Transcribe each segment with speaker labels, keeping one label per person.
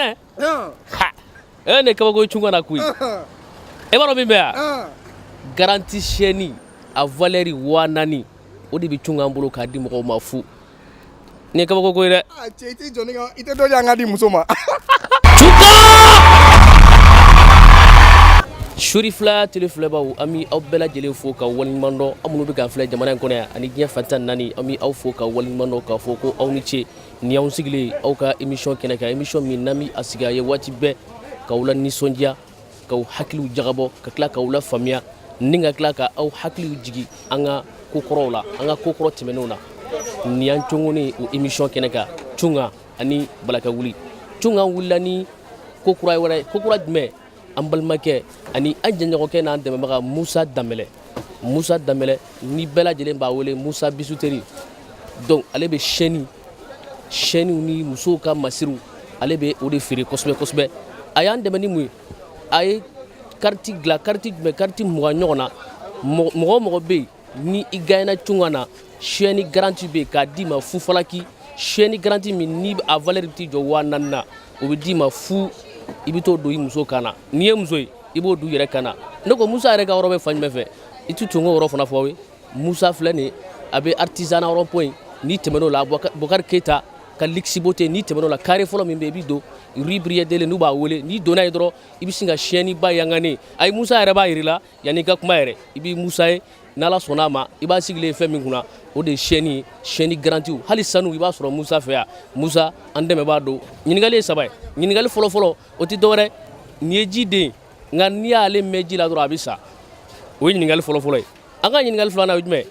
Speaker 1: Fanɛ, ha, e ne kabako ye cunga na koyi. E b'a dɔn min bɛ yan, garantie chaîne a valeur 4000, o de bɛ cunga an bolo k'a di mɔgɔw ma fu. Nin ye kabako ko ye dɛ.
Speaker 2: Ah, cɛ, i t'i jɔ ne ka, i tɛ dɔ di an ka di muso ma.
Speaker 1: Suri fila tele filɛbaw, an bɛ aw bɛɛ lajɛlen fo ka waleɲuman dɔn. Aw minnu bɛ k'an filɛ jamana in kɔnɔ yan ani diɲɛ fan 14, an bɛ aw fo ka waleɲuman dɔn k'a fɔ ko aw ni ce. Ni anw sigilen aw ka émission kɛnɛ kan, émission min n'an bɛ a sigi a ye waati bɛɛ k'aw la nisɔndiya, k'aw hakiliw jagabɔ, ka tila k'aw la faamuya, ni ka tila ka aw hakiliw jigi an ka kokɔrɔw la, an ka kokɔrɔ tɛmɛnenw na. Nin y'an cɔngɔnnen o émission kɛnɛ kan, Cunga ani Balaka wuli. Cunga wulila ni ko kura wɛrɛ. Ko kura jumɛn? An balimakɛ ani an jɛɲɔgɔnkɛ n'an dɛmɛbaga Musa Danbɛlɛ. Musa Danbɛlɛ ni bɛɛ lajɛlen b'a wele Musa Bisuteri. Donc ale bɛ chaîne chaînew ni musow ka masiriw, ale bɛ o de feere kosɛbɛ kosɛbɛ. A y'an dɛmɛ ni mun ye? A ye carte dilan. Carte jumɛn? Carte 20 ɲɔgɔn na. Mɔgɔ o mɔgɔ bɛ yen ni i gagnera cunga na, chaîne garantie bɛ yen k'a d'i ma fufalaki. Chaîne garantie min ni a valeur bɛ t'i jɔ 4000 na, o bɛ d'i ma fu. I bɛ t'o don i muso kan na. N'i ye muso ye, i b'o don i yɛrɛ kan na. Ne ko Musa yɛrɛ ka yɔrɔ bɛ fan jumɛn fɛ? I tɛ tun k'o yɔrɔ fana fɔ aw ye. Musa filɛ nin ye, a bɛ artisanat rond point. N'i tɛmɛn'o la, Bokari Keyita ka Luxe Beauté, n'i tɛmɛn'o la, carré fɔlɔ min bɛ yen, i bɛ don rue Brière n'u b'a wele. N'i donna yen dɔrɔn, i bɛ sin ka chaîne ba yangannen. Ayi, Musa yɛrɛ b'a yir'i la yanni i ka kuma yɛrɛ, i bɛ Musa ye. N'Ala sɔnna a ma, i b'a sigilen fɛn min kunna, o de ye chaîne ye, chaîne garantie. Hali sanu, i b'a sɔrɔ Musa fɛ yan. Musa, an dɛmɛ b'a don. Ɲininkali ye saba ye. Ɲininkali fɔlɔ-fɔlɔ, o tɛ dɔwɛrɛ, nin ye ji den, nka n'i y'ale mɛn ji la dɔrɔn, a bɛ sa. O ye ɲininkali fɔlɔ-fɔlɔ ye. An ka ɲininkali filanan o ye jumɛn?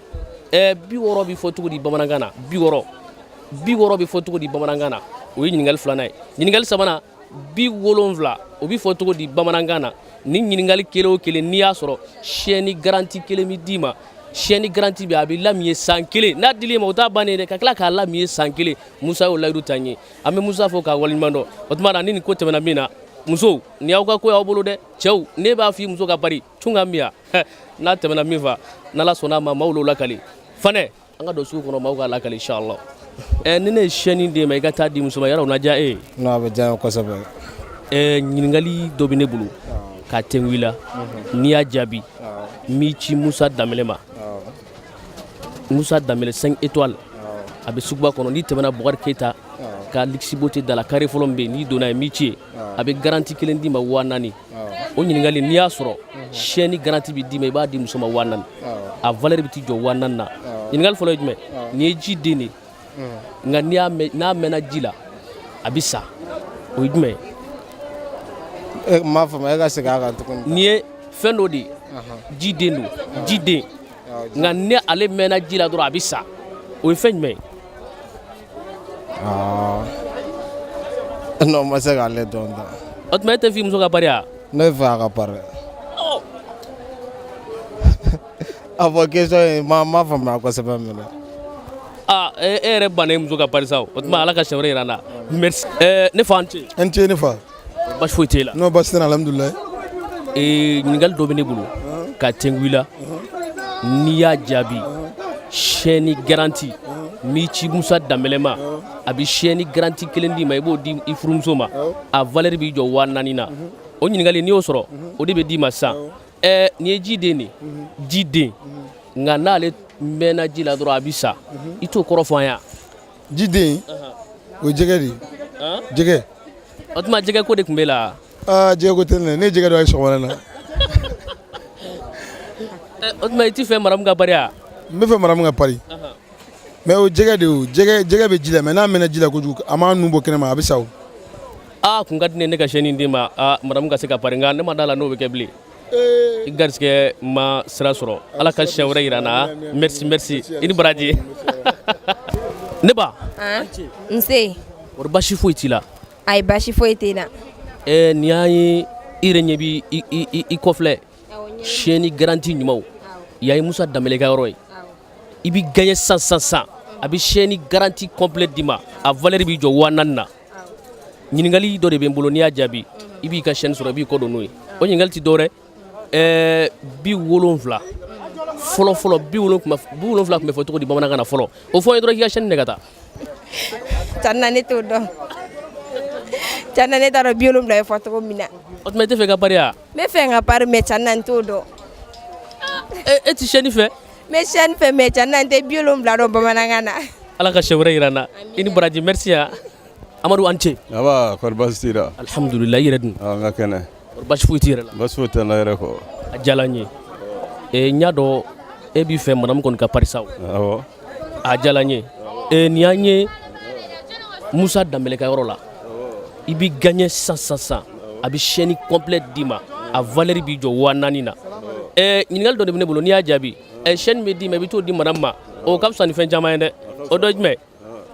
Speaker 1: 60 bɛ fɔ cogo di bamanankan na? 60, 60 bɛ fɔ cogo di bamanankan na? O ye ɲininkali filanan ye. Ɲininkali sabanan, 70, o bɛ fɔ cogo di bamanankan na? Ni ɲininkali kelen o kelen n'i y'a sɔrɔ, chaîne garantie kelen bɛ d'i ma. Chaîne garantie bɛ, a bɛ lamin san kelen. N'a dil'i ma, o t'a bannen dɛ, ka tila k'a lamin san kelen. Musa y'o layidu ta n ye. An bɛ Musa fo k'a waleɲuman dɔn. O tuma na, ni nin ko tɛmɛna min na, musow, nin y'aw ka ko y'aw bolo dɛ. Cɛw, ne b'a f'i muso ka pari cun ka min yan, n'a tɛmɛna min fa, n'Ala sɔnna a ma, maaw l'o lakali. Fanɛ, an ka don sugu kɔnɔ, maaw k'a lakali inshallah. Ni ne ye chaîne d'e ma, i ka taa di muso ma, yala o na diya e ye?
Speaker 3: Non, a bɛ diya n ye kosɛbɛ.
Speaker 1: Ɲininkali dɔ bɛ ne bolo k'a tɛnku i la. N'i y'a jaabi, n b'i ci Musa Danbɛlɛ ma. Musa Danbɛlɛ 5 étoiles, a bɛ suguba kɔnɔ. N'i tɛmɛna Bukari Keyita ka Luxe Beauté da la, carré fɔlɔ min bɛ yen, n'i donna yen, n b'i ci yen. A bɛ garantie kelen d'i ma 4000. O ɲininkali, n'i y'a sɔrɔ, chaîne garantie bɛ d'i ma, i b'a di muso ma 4000. A valeur bɛ t'i jɔ 4000 na. Ɲininkali fɔlɔ ye jumɛn? Nin ye ji den de ye, nka n'i y'a mɛn, n'a mɛnna ji la, a bɛ sa. O ye jumɛn ye?
Speaker 3: E m'a faamu, e ka segin a kan tuguni.
Speaker 1: Nin ye fɛn dɔ de ye, ji den don, ji den, nka ni ale mɛnna ji la dɔrɔn, a bɛ sa. O ye fɛn jumɛn ye?
Speaker 3: Aa, non, n ma se k'ale dɔn ta.
Speaker 1: O tuma e tɛ f'i muso ka pari wa?
Speaker 3: Ne fɛ a ka pari. A fɔ question in ma ma faamuya kosɛbɛ minɛ.
Speaker 1: Aa, e yɛrɛ banna i muso ka pari sa. O tuma Ala ka siɲɛ wɛrɛ yira an na. Merci. Ne fa, an ce.
Speaker 2: An ce, ne fa.
Speaker 1: Basi foyi t'e la?
Speaker 2: Non, basi tɛ n na, alhamdulilayi.
Speaker 1: Ɲininkali dɔ bɛ ne bolo ka tɛnku i la. N'i y'a jaabi, chaîne garantie n b'i ci Musa Danbɛlɛ ma. A bɛ chaîne garantie kelen d'i ma, i b'o di i furumuso ma. A valeur b'i jɔ 4000 na. O ɲininkali, n'i y'o sɔrɔ, o de bɛ d'i ma sisan. Nin ye ji den de ye, ji den, nka n'ale mɛnna ji la dɔrɔn, a bɛ sa. I t'o kɔrɔ fɔ an ye?
Speaker 2: Ji den, o ye jɛgɛ de ye, jɛgɛ.
Speaker 1: O tuma jɛgɛ ko de tun b'e la?
Speaker 2: Aa, jɛgɛ ko tɛ ne la. Ne ye jɛgɛ dɔ ye sɔgɔmada in na.
Speaker 1: O tuma i t'i fɛ maramu ka pari wa?
Speaker 2: N bɛ fɛ maramu ka pari, mais o jɛgɛ de o jɛgɛ, jɛgɛ bɛ ji la, mais n'a mɛnna ji la kojugu, a m'a nun bɔ kɛnɛma, a bɛ sa o.
Speaker 1: Aa, kun ka di ne ne ka chaîne d'e ma. Aa, maramu ka se ka pari, nka ne ma da la n'o bɛ kɛ bilen. I garisɛgɛ ma sira sɔrɔ. Ala ka siɲɛ wɛrɛ yira n na. Merci, merci, i ni baraji. Ne ba.
Speaker 4: Nse.
Speaker 1: Kɔri basi foyi t'i la?
Speaker 4: Ayi, basi foyi tɛ n na.
Speaker 1: Nin y'an ye, i yɛrɛ ɲɛ bi i kɔfilɛ chaîne garantie ɲumanw. Yan ye Musa Danbɛlɛ ka yɔrɔ ye. I bɛ gagner san san san, a bɛ chaîne garantie complète d'i ma, a valeur b'i jɔ 4000 na. Ɲininkali dɔ de bɛ n bolo, n'i y'a jaabi, i b'i ka chaîne sɔrɔ, i b'i kɔ don n'o ye. O ɲininkali tɛ dɔwɛrɛ, 70 fɔlɔ fɔlɔ, 70 tun bɛ fɔ cogo di bamanankan na fɔlɔ? O fɔ n ye dɔrɔn, k'i ka chaîne minɛ ka taa.
Speaker 4: Tan na, ne t'o dɔn. Tiɲɛ na, ne t'a dɔn 70 ye fɔ cogo min na.
Speaker 1: O tuma, i tɛ fɛ ka pari wa?
Speaker 4: N bɛ fɛ n ka pari, mais tiɲɛ na, n t'o dɔn.
Speaker 1: E ti chaîne fɛ?
Speaker 4: N bɛ chaîne fɛ, mais tiɲɛ na, n tɛ 70 dɔn bamanankan na.
Speaker 1: Ala ka siɲɛ wɛrɛ yira n na. I ni baraji, merci. Ya Amadu, an ce.
Speaker 5: Aba, kɔri baasi t'i la?
Speaker 1: Alhamdulillah, i yɛrɛ dun?
Speaker 5: An ka kɛnɛ.
Speaker 1: Kɔri baasi foyi t'i yɛrɛ la?
Speaker 5: Baasi foyi tɛ n la yɛrɛ kɔ.
Speaker 1: A diyara n ye. N y'a dɔn e b'i fɛ madame kɔni ka pari sa o.
Speaker 5: Awɔ.
Speaker 1: A diyara n ye. Nin y'an ye Musa Danbɛlɛ ka yɔrɔ la. I b'i gagné sisan sisan sisan, a bɛ chaîne complet d'i ma, a valeur b'i jɔ 4000 na. Ɲininkali dɔ de bɛ ne bolo, n'i y'a jaabi, chaîne bɛ d'i ma, i bɛ t'o di madame ma, o ka fisa ni fɛn caman ye dɛ. O dɔ ye jumɛn?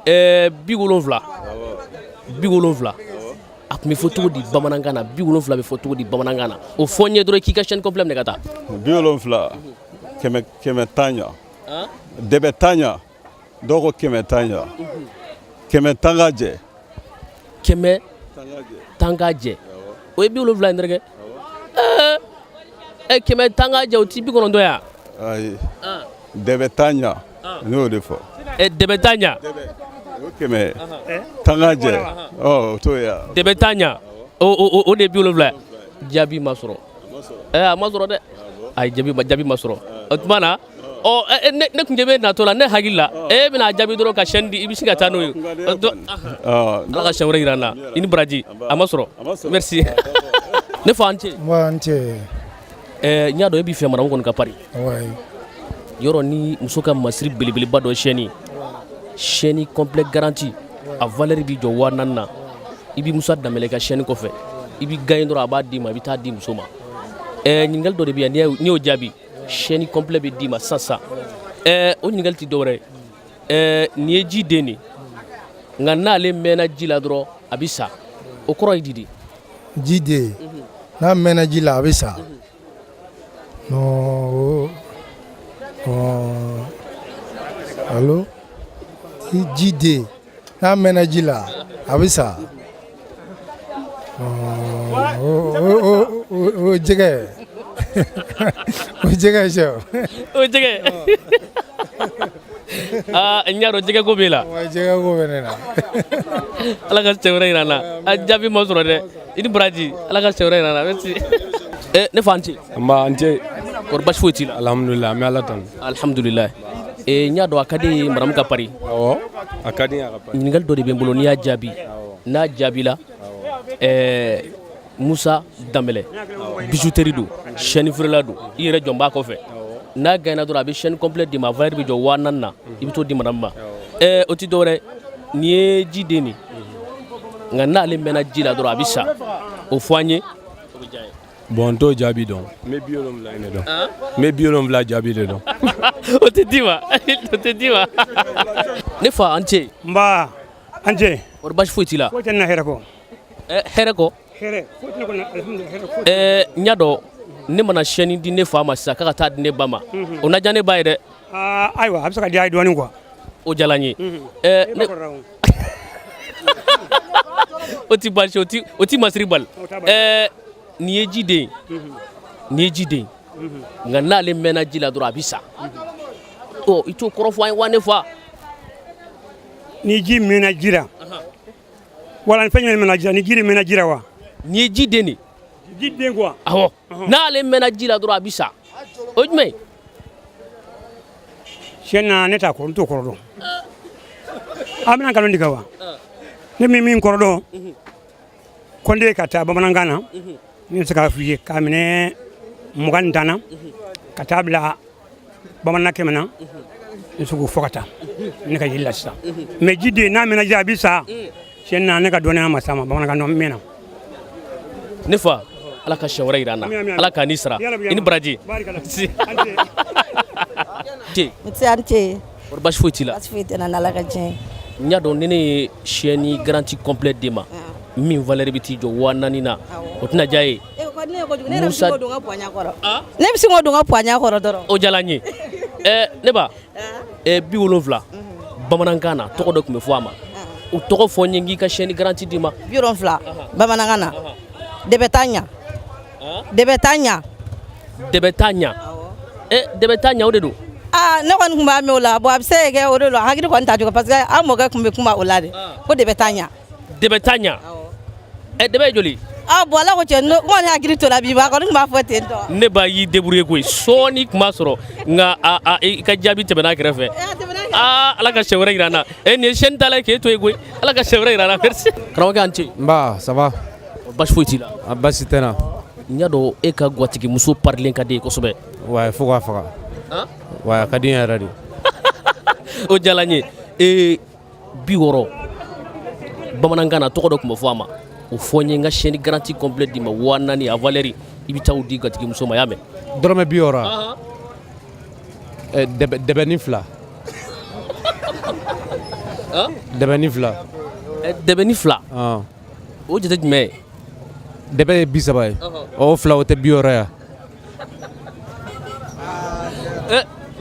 Speaker 1: 70, 70, a tun bɛ fɔ cogo di bamanankan na? 70 bɛ fɔ cogo di bamanankan na? O fɔ n ye dɔrɔn, k'i ka chaîne complet minɛ ka taa.
Speaker 5: 70, kɛmɛ, kɛmɛ tan ɲa. Dɛbɛ tan ɲa, dɔw ko kɛmɛ tan ɲa, kɛmɛ tan ka jɛ.
Speaker 1: Kɛmɛ tan ka jɛ, o ye 70 in terikɛ. 100 tan ka jɛ, o ti 90 ya?
Speaker 5: Ayi, dɛbɛ tan ɲa, ne y'o de fɔ.
Speaker 1: Dɛbɛ tan ɲa.
Speaker 5: O kɛmɛ tan ka jɛ, ɔ o t'o ye wa?
Speaker 1: Dɛbɛ tan ɲa, o de ye 70 ye. Jaabi ma sɔrɔ. A ma sɔrɔ dɛ. Ayi, jaabi ma sɔrɔ. O tuma na, ɔ ne kun bɛ natɔ la, ne hakili la e bɛna jaabi dɔrɔn ka chaîne di, i bɛ se ka taa n'o ye. Ala ka siɲɛ wɛrɛ yira an na. I ni baraji. A ma sɔrɔ, merci. Ne fa, an ce.
Speaker 6: Wa an ce.
Speaker 1: N y'a dɔn e b'i fɛ madame kɔni ka pari.
Speaker 6: Ouais.
Speaker 1: Yɔrɔ ni muso ka masiri belebeleba dɔ chaîne, chaîne complet garantie, a valeur b'i jɔ 4000 na. I b'i Musa Danbɛlɛ ka chaîne kɔfɛ, i b'i gagné dɔrɔn, a b'a d'i ma, i bɛ taa di muso ma. Ɲininkali dɔ de bɛ yan, n'i y'o jaabi, chaîne complet bɛ d'i ma sisan sisan. O ɲininkali tɛ dɔwɛrɛ ye. Nin ye ji den de, nka n'ale mɛnna ji la dɔrɔn, a bɛ sa. O kɔrɔ ye di de?
Speaker 6: Ji den, n'a mɛnna ji la, a bɛ sa. Non, allo, ji den, n'a mɛnna ji la, a bɛ sa. O jɛgɛ, o jɛgɛ sɛ.
Speaker 1: O jɛgɛ? Aa, n y'a dɔn jɛgɛ ko b'e la.
Speaker 6: Wa, jɛgɛ ko bɛ ne la.
Speaker 1: Ala ka siɲɛ wɛrɛ yira an na. A jaabi ma sɔrɔ dɛ. I ni baraji, Ala ka siɲɛ wɛrɛ yira an na, merci. Ne fa, an ce.
Speaker 7: Nba, an ce.
Speaker 1: Kɔri baasi foyi t'i la?
Speaker 7: Alhamdulilah, an bɛ Ala tanu.
Speaker 1: Alhamdulilah. N y'a dɔn a ka di ye madame ka pari.
Speaker 7: Awɔ, a ka di n ye a ka pari.
Speaker 1: Ɲininkali dɔ de bɛ n bolo, n'i y'a jaabi, n'a jaabila, Musa Danbɛlɛ bijouterie don, chaîne feerela don, i yɛrɛ jɔn b'a kɔfɛ. N'a gagné dɔrɔn, a bɛ chaîne complet d'i ma, a valeur bɛ jɔ 4000 na, i bɛ t'o di madame ma. O tɛ dɔwɛrɛ, nin ye ji den de, nka n'ale mɛnna ji la dɔrɔn, a bɛ sa. O fɔ an ye.
Speaker 7: Bon, n t'o jaabi dɔn. N bɛ 70 in de dɔn. N bɛ 70 jaabi de dɔn.
Speaker 1: O tɛ d'i ma, o tɛ d'i ma. Ne fa, an ce.
Speaker 8: Nba, an ce.
Speaker 1: Kɔri baasi foyi t'i la?
Speaker 8: Foyi tɛ n na, hɛrɛ kɔ.
Speaker 1: Hɛrɛ kɔ.
Speaker 8: Hɛrɛ foyi tɛ ne kɔnɔ, alhamdulilah, hɛrɛ foyi.
Speaker 1: N y'a dɔn ne mana chaîne di ne fa ma sisan, k'a ka taa di ne ba ma, o na diya ne ba ye dɛ.
Speaker 8: Aa, ayiwa, a bɛ se ka diya ye dɔɔnin quoi.
Speaker 1: O diyara n ye.
Speaker 8: E
Speaker 1: Ne
Speaker 8: ba kɔrɔ o.
Speaker 1: O ti baasi, o ti masiri bali.
Speaker 8: O t'a bali.
Speaker 1: Nin ye ji den ye, nin ye ji den ye, nka n'ale mɛnna ji la dɔrɔn, a bɛ sa. Ɔ, i t'o kɔrɔ fɔ an ye wa, ne fa?
Speaker 8: Ni ji mɛnna ji la, wala ni fɛn jumɛn mɛnna ji la, ni ji de mɛnna ji la wa?
Speaker 1: Nin ye ji den de.
Speaker 8: Ji den quoi.
Speaker 1: Awɔ, n'ale mɛnna ji la dɔrɔn, a bɛ sa. O ye jumɛn ye?
Speaker 8: Tiɲɛ na, ne t'a kɔrɔ, n t'o kɔrɔ dɔn. A bɛna nkalon tigɛ wa? Ne min kɔrɔ dɔn ko n ka taa bamanankan na, ne bɛ se k'a f'i ye k'a minɛ 21 na ka taa bila bamanan 100 na, n bɛ se k'o fɔ ka taa ne ka yeli la sisan. Mais ji den, n'a mɛnna ji la, a bɛ sa. Tiɲɛ na, ne ka dɔnniya ma s'a ma bamanankan dɔn n mɛnna.
Speaker 1: Ne fa, Ala ka siɲɛ wɛrɛ yira an na. Ala k'a ni sara. I ni baraji. Si. Ce.
Speaker 9: Nse, an ce.
Speaker 1: Kɔri baasi foyi t'i la?
Speaker 9: Baasi foyi tɛ n na, n'Ala ka diɲɛ ye.
Speaker 1: N y'a dɔn ni ne ye chaîne garantie complète d'i ma, min valeur bɛ t'i jɔ 4000 na, o tɛna diya ye?
Speaker 9: E ko ne ye kojugu, ne yɛrɛ bɛ se k'o don n ka poignard kɔrɔ. Ne bɛ se k'o don n ka poignard kɔrɔ dɔrɔn.
Speaker 1: O diyara n ye. Ne ba, 70 bamanankan na, tɔgɔ dɔ tun bɛ fɔ a ma, o tɔgɔ fɔ n ye, n k'i ka chaîne garantie d'i ma.
Speaker 9: 70 bamanankan na, dɛbɛ t'a ɲa, dɛbɛ t'a ɲa.
Speaker 1: Dɛbɛ t'a ɲa. Dɛbɛ t'a ɲa, o de don.
Speaker 9: Aa, ne kɔni tun b'a mɛn o la. Bon, a bɛ se ka kɛ o de don, hakili kɔni t'a cogo, parce que an mɔkɛ tun bɛ kuma o la de, ko dɛbɛ t'a ɲa.
Speaker 1: Dɛbɛ t'a ɲa. Ɛ, dɛbɛ ye joli?
Speaker 9: Ah bon, ala ko cɛ, n kɔni hakili to la bi, ba kɔni tun b'a fɔ ten tɔ.
Speaker 1: Ne ba y'i débrouiller koyi, sɔɔni tun b'a sɔrɔ, nka a i ka jaabi tɛmɛna a kɛrɛfɛ. Aa, Ala ka siɲɛ wɛrɛ jira an na. E, nin ye chaîne tala ye k'e to yen koyi. Ala ka siɲɛ wɛrɛ jira an na. Merci. Karamɔgɔkɛ, an ce.
Speaker 10: Nba, ça va?
Speaker 1: Basi foyi t'i la?
Speaker 10: A basi tɛ n na.
Speaker 1: N y'a dɔn e ka gwatigimuso parilen ka di ye kosɛbɛ.
Speaker 10: Ouais, fo k'a faga. Ouais, a ka di n yɛrɛ de.
Speaker 1: O diyara n ye. Ee, 60 bamanankan na, tɔgɔ dɔ tun bɛ fɔ a ma. O fɔ n ye, n ka chaîne garantie complète d'i ma, 4000 a valeur, i bɛ taa o di gwatigimuso ma. I y'a mɛn?
Speaker 10: Dɔrɔmɛ 60. Dɛbɛnin 2. Dɛbɛnin 2.
Speaker 1: Dɛbɛnin 2? O jate jumɛn ye?
Speaker 10: Dɛbɛ ye 30 ye. O 2, o tɛ 60 ya?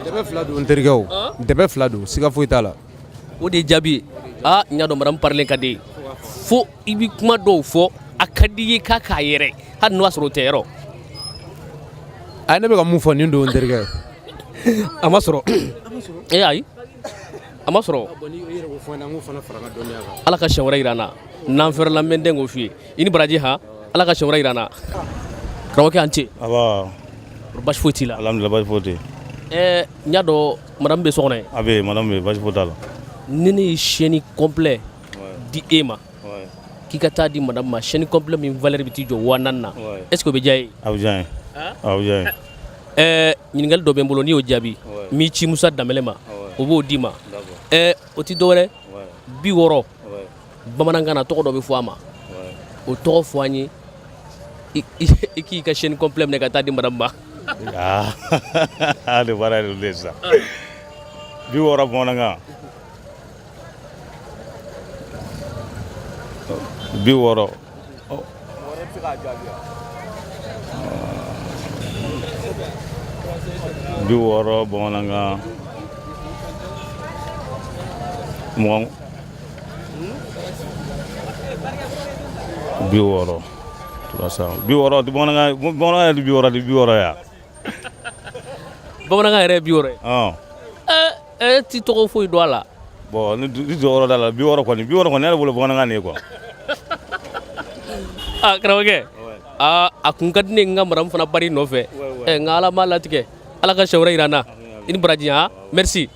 Speaker 10: Dɛbɛ 2 don, n terikɛ, o dɛbɛ 2 don, siga foyi t'a la.
Speaker 1: O de ye jaabi ye. Aa, n y'a dɔn madame parilen ka di ye, fo i bɛ kuma dɔw fɔ, a ka di i ye k'a k'a yɛrɛ, hali n'o y'a sɔrɔ o tɛ yɔrɔ.
Speaker 10: A, ne bɛ ka mun fɔ nin don, n terikɛ?
Speaker 1: A ma sɔrɔ. E, ayi, a ma sɔrɔ. Ala ka siɲɛ wɛrɛ jira an na. N'an fɛrɛla, n bɛ n den k'o f'i ye. I ni baraji. Han, Ala ka siɲɛ wɛrɛ jira an na. Karamɔgɔkɛ, an ce.
Speaker 11: Aba.
Speaker 1: Basi foyi t'i la?
Speaker 11: Alhamdulillah, basi foyi tɛ yen.
Speaker 1: Ɛɛ, n y'a dɔn madame bɛ so kɔnɔ yen.
Speaker 11: A bɛ yen, madame bɛ yen, basi foyi t'a la.
Speaker 1: Ni ne ye chaîne complet di e ma k'i ka taa di madame ma, chaîne complet min valeur bɛ t'i jɔ 4000 na, est ce que o bɛ diya e ye?
Speaker 11: A bɛ diya n ye, a bɛ diya n ye.
Speaker 1: Ɛɛ, ɲininkali dɔ bɛ n bolo, n'i y'o jaabi, n b'i ci Musa Danbɛlɛ ma, o b'o d'i ma. Ɛɛ, o ti dɔwɛrɛ, 60 bamanankan na, tɔgɔ dɔ bɛ fɔ a ma. O tɔgɔ fɔ an ye, i k'i ka chaîne complet minɛ ka taa di madame ma.
Speaker 11: Aa, de baara de don sisan. 60 bamanankan, 60, 60 bamanankan, 20, 60, 300, 60 bamanankan, bamanankan yɛrɛ 60 de, 60 ya.
Speaker 1: Bamanankan yɛrɛ ye 60 ye? Ɛ, e ti tɔgɔ foyi dɔn a la?
Speaker 11: Bon, ni jɔyɔrɔ da la, 60 kɔni, 60 kɔni, ne yɛrɛ bolo bamanankan de ye quoi.
Speaker 1: Aa, karamɔgɔkɛ, aa, a kun ka di ne ye n ka madame fana bari nɔfɛ. Ɛ, nka Ala m'a latigɛ. Ala ka siɲɛ wɛrɛ jira an na. I ni baraji. Han, merci,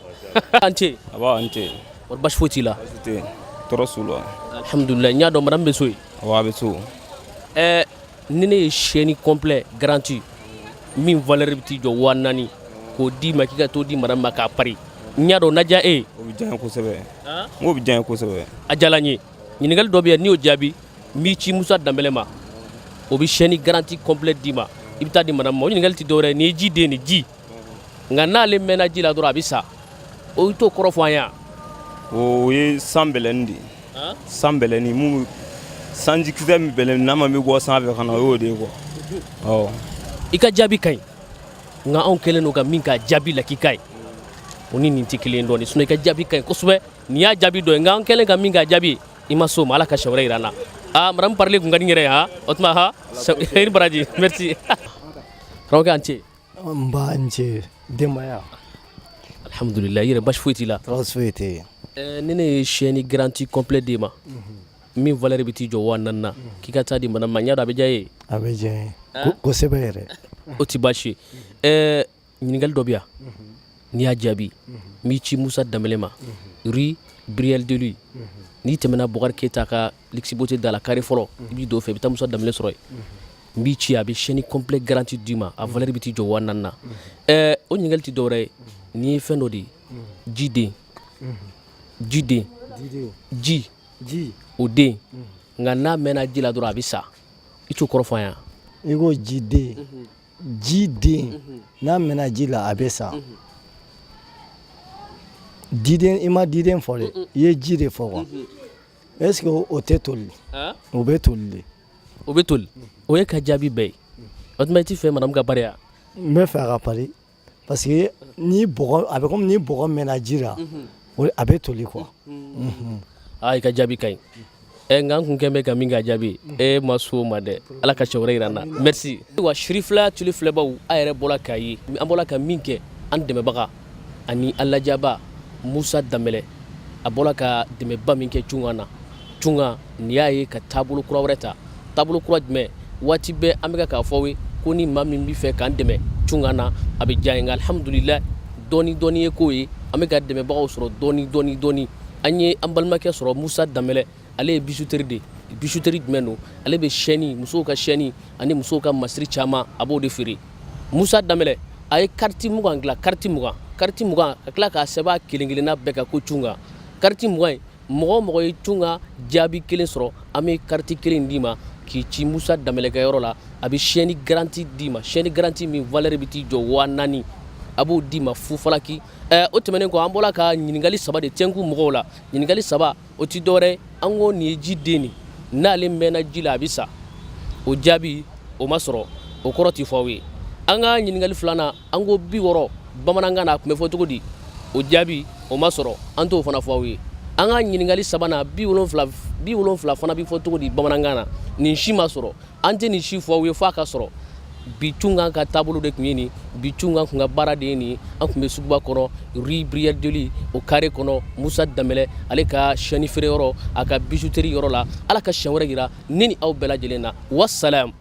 Speaker 1: an ce.
Speaker 12: Aba, an ce.
Speaker 1: Kɔri basi foyi t'i la?
Speaker 12: Basi tɛ yen, tɔɔrɔ s'u la.
Speaker 1: Alhamdulilayi. N y'a dɔn madame bɛ so yen.
Speaker 12: Awɔ, a bɛ so.
Speaker 1: Ɛɛ, ni ne ye chaîne complet garantie min valeur bɛ t'i jɔ 4000 k'o d'i ma k'i ka t'o di madame ma k'a pari, n y'a dɔn o na diya e ye.
Speaker 12: O bɛ diya n ye kosɛbɛ. N k'o bɛ diya n ye kosɛbɛ.
Speaker 1: A diyara n ye. Ɲininkali dɔ bɛ yan, n'i y'o jaabi, n b'i ci Musa Danbɛlɛ ma, o bɛ chaîne garantie complet d'i ma, i bɛ taa di madame ma. O ɲininkali tɛ dɔwɛrɛ ye, nin ye ji den de ji, nka n'ale mɛnna ji la dɔrɔn, a bɛ sa. O, i t'o kɔrɔ fɔ an ye wa?
Speaker 12: O ye san bɛlɛni de ye. San bɛlɛni mun, sanjikisɛ min bɛlɛni n'a ma bɛ bɔ sanfɛ ka na, o y'o de ye quoi, awɔ.
Speaker 1: I ka jaabi ka ɲi, nka anw kɛlen don ka min k'a jaabi lakika ye, o ni nin tɛ kelen dɔɔni. Sinon i ka jaabi ka ɲi kosɛbɛ. Nin y'a jaabi dɔ ye, nka an kɛlen ka min k'a jaabi, i ma s'o ma. Ala ka siɲɛ wɛrɛ jira an na. Aa, madame parler kun ka di n yɛrɛ ye. Han, o tuma, han, i ni baraji, merci. Karamɔgɔkɛ, an ce.
Speaker 13: Nba, n ce, denbaya?
Speaker 1: Alhamdulilayi. I yɛrɛ, basi foyi t'i la?
Speaker 13: Tɔɔrɔ foyi tɛ yen.
Speaker 1: Ɛɛ, ni ne ye chaîne garantie complet d'i ma min valeur bɛ t'i jɔ 4000 na k'i ka taa di madame ma, n y'a dɔn a bɛ diya e ye.
Speaker 13: A bɛ diya n ye kosɛbɛ yɛrɛ.
Speaker 1: O ti baasi ye. Ɛɛ, ɲininkali dɔ bɛ yan, n'i y'a jaabi, n b'i ci Musa Danbɛlɛ ma, rue Briel de lui. N'i tɛmɛna Bɔkari Keyita ka Luxe Beauté da la, carré fɔlɔ, i b'i don o fɛ, i bɛ taa Musa Danbɛlɛ sɔrɔ yen. N b'i ci, a bɛ chaîne complet garantie d'i ma, a valeur bɛ t'i jɔ 4000 na. Ɛɛ, o ɲininkali tɛ dɔwɛrɛ ye, nin ye fɛn dɔ de ye, ji den, ji den, ji o den, nka n'a mɛnna ji la dɔrɔn, a bɛ sa. I t'o kɔrɔ fɔ an
Speaker 13: ye? I ko ji den, ji den n'a mɛnna ji la, a bɛ sa. Diden, i ma diden fɔ dɛ, i ye ji de fɔ quoi. Est ce que o tɛ toli? O bɛ toli de.
Speaker 1: O bɛ toli. O ye ka jaabi bɛɛ ye. O tuma, i t'i fɛ madame ka pari wa?
Speaker 13: N bɛ fɛ a ka pari, parce que ni bɔgɔ, a bɛ komi ni bɔgɔ mɛnna ji la, a bɛ toli quoi.
Speaker 1: Aa, i ka jaabi ka ɲi. Ɛ, nka n kun kɛn bɛ ka min k'a jaabi, e ma s'o ma dɛ. Ala ka siɲɛ wɛrɛ jira an na. Merci. Wa Sirifila tulu filɛbaw, a yɛrɛ bɔra k'a ye, an bɔra ka min kɛ, an dɛmɛbaga ani an lajaba Musa Danbɛlɛ, a bɔra ka dɛmɛba min kɛ Cunga na. Cunga, nin y'a ye ka taabolo kura wɛrɛ ta. Taabolo kura jumɛn? Waati bɛɛ an bɛ k'a fɔ aw ye ko ni maa min bɛ fɛ k'an dɛmɛ cunkan na, a bɛ diya ye. Nka alhamdulillah, dɔɔni dɔɔni ye ko ye, an bɛ ka dɛmɛbagaw sɔrɔ dɔɔni dɔɔni dɔɔni. An ye an balimakɛ sɔrɔ, Musa Danbɛlɛ. Ale ye bijouterie de ye. Bijouterie jumɛn don? Ale bɛ chaîne, musow ka chaîne ani musow ka masiri caman, a b'o de feere. Musa Danbɛlɛ, a ye kariti 20 dilan, kariti 20, kariti 20, ka tila k'a sɛbɛn a kelen kelenna bɛɛ kan ko cunkan. Kariti 20 in, mɔgɔ o mɔgɔ ye cunkan jaabi kelen sɔrɔ, an bɛ kariti kelen d'i ma k'i ci Musa Danbɛlɛ ka yɔrɔ la. A bɛ chaîne garantie d'i ma, chaîne garantie min valeur bɛ t'i jɔ 4000, a b'o d'i ma fufalaki. O tɛmɛnen kɔ, an bɔra ka ɲininkali saba de tɛnku mɔgɔw la. Ɲininkali saba o ti dɔwɛrɛ, an ko nin ye ji den de, n'ale mɛnna ji la a bɛ sa. O jaabi o ma sɔrɔ, o kɔrɔ ti fɔ aw ye. An ka ɲininkali filanan, an ko 60 bamanankan na, a tun bɛ fɔ cogo di? O jaabi o ma sɔrɔ, an t'o fana fɔ aw ye. An ka ɲininkali sabanan, 70, 70 fana bɛ fɔ cogo di bamanankan na? Nin si ma sɔrɔ, an tɛ nin si fɔ aw ye f'a ka sɔrɔ. Bi cunkan ka taabolo de tun ye nin. Bi cunkan kun ka baara de ye nin. An tun bɛ suguba kɔnɔ, rue Brière de Lisle, o carré kɔnɔ, Musa Danbɛlɛ ale ka chaîne feere yɔrɔ, a ka bijouterie yɔrɔ la. Ala ka siɲɛ wɛrɛ jira ne ni aw bɛɛ lajɛlen na. Wasalam.